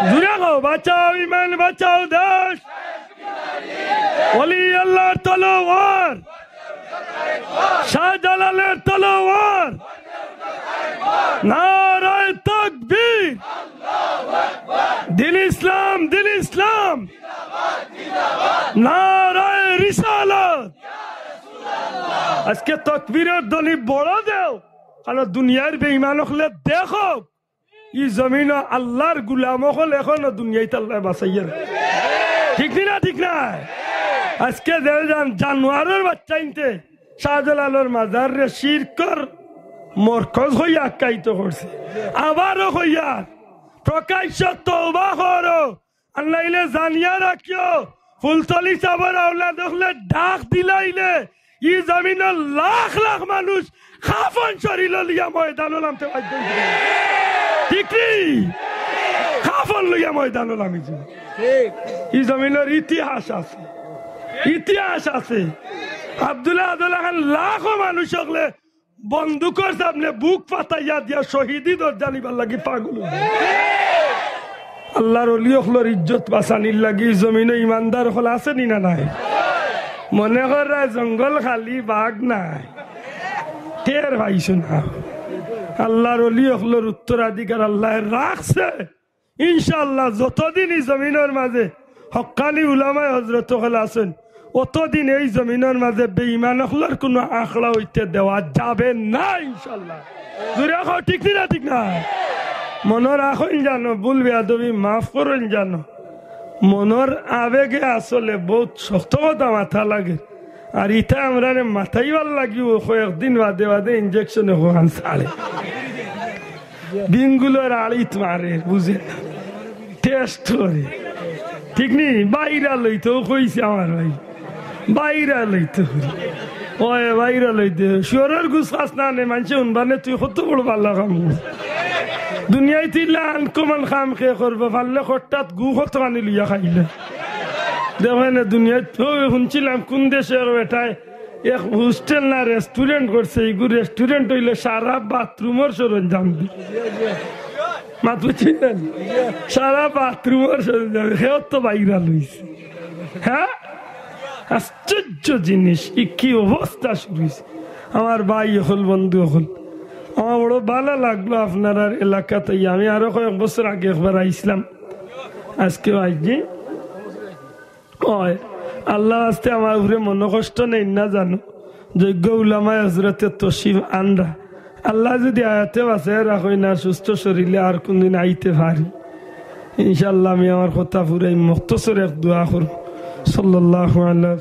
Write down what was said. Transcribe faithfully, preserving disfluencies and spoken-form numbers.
জুরে কও, বাঁচাও ইমান, বাঁচাও দেশ। ওলি আল্লাহর তলোয়ার, শাহজালালের তলোয়ার। নারায়ে তাকবীর। দিন ইসলাম, দিন ইসলাম। নারায়ে রিসালাত। আজকে তকবীরের ধ্বনি বড় দেও, কারণ দুনিয়ার বেঈমান অকলে দেখউক, ই জমিনো আল্লাহর গুলাম অকল এখনো দুনিয়াইত আল্লায় বাঁচাইয়ার। ঠিক নি না? ঠিক না? আজকে যে জান-, জানোয়ারর বাচ্চাইন্তে শাহজালালর মাজাররে শিরকর মরকজ কইয়া আখ্যায়িত করছে। আবারও কইয়ার, প্রকাশ্য তওবা করো, আর নাইলে জানিয়া রাখিও, ফুলতলি সাবর আওলাদ অকলে ডাক দিলাইলে ই জমিনর লাখ লাখ মানুষ কাফন শরীল লইয়া ময়দানো নামতে বাধ্য অইবো। ঠিক নি? কাফন লইয়া ময়দানো নামি যাইবো। ই জমিনর ইতিহাস আছে, ইতিহাস আছে। আব্দুল্লাহ আব্দুল্লাহ খান লাখো মানুষ অকলে বন্দুকর সামনে বুক ফাটাইয়া দিয়া শহীদি দরজা নিবার লাগি পাগল অইবো। আল্লাহর ওলি অকলর ইজ্জত বাঁচানির লাগি জমিনো ইমানদার অকল আছে নি না নাই? মনে কররা জঙ্গল খালি, বাঘ নাই, টের পাইছো না? আল্লাহর ওলি অকলর উত্তরাধিকার আল্লায় রাখছে। ইনশাআল্লাহ, যতদিন ই জমিনর মাঝে হক্কানি উলামায়ে হজরত অকল আছইন, অতদিন এই জমিনর মাঝে বেঈমান অকলর কুনু আখড়া অইতে দেওয়া যাবে না, ইনশাআল্লাহ। জুরে কও, ঠিক নি না? ঠিক না? মনো রাখইন জানো, ভুল বেয়াদবি মাফ করইন জানো। মনর আবেগে আসলে বউত শক্ত কথা মাতা লাগে। আর ইতা আমরারে মাতাইবার লাগিও কয়েকদিন বাদে বাদে ইনজেকশনে অখান ছাড়ে। বিঙ্গুলর আড়িত মারে, বুঝে না, টেস্ট করে। ঠিক নি? বাইরা লইতো কইছে আমার ভাই, বাইরা লইতো। ওই বাইরা লইতে শুয়োরর গুস খাস না নে, মানষে হুনবা নে তুই কত বড় ভালা কাম করছ। দুনিয়াইত ইলা আনকমন কাম কে করবো, পারলে খট্টাত গু কত খানি লইয়া খাইলে। দেখো না দুনিয়াইত, ওই হুনছিলাম কুন দেশর বেটায় এক হোস্টেল না রেস্টুরেন্ট করছে, ইগু রেস্টুরেন্ট অইলে সারা বাথরুমর সরঞ্জাম দি। মাত বুঝছিলেন? সারা বাথরুমর সরঞ্জাম, হেও তো বাইরা লইছে। হ্যাঁ, আশ্চর্য জিনিস, ই কি অবস্থা শুরু অইছে? আমার ভাই অকল, বন্ধু অকল, আমার বড় ভালা লাগলো আপনারার এলাকাত। আমি আরো কয়েক বছর আগে একবার আইছলাম, আজকেও আইছি। ওই, আল্লাহ আস্তে আমার উপরে মনোকষ্ট নেইন না জানো, যোগ্য উলামায়ে হজরতে তশরিফ আনরা। আল্লায় যুদি হায়াতে বাঁচাইয়া রাখইন আর সুস্থ শরীলে আর কুনদিন আইতে পারি, ইনশাআল্লাহ আমি আমার কথা ফুরাই, মুখতসর এক দোয়া করমু। সাল্লাল্লাহু আলা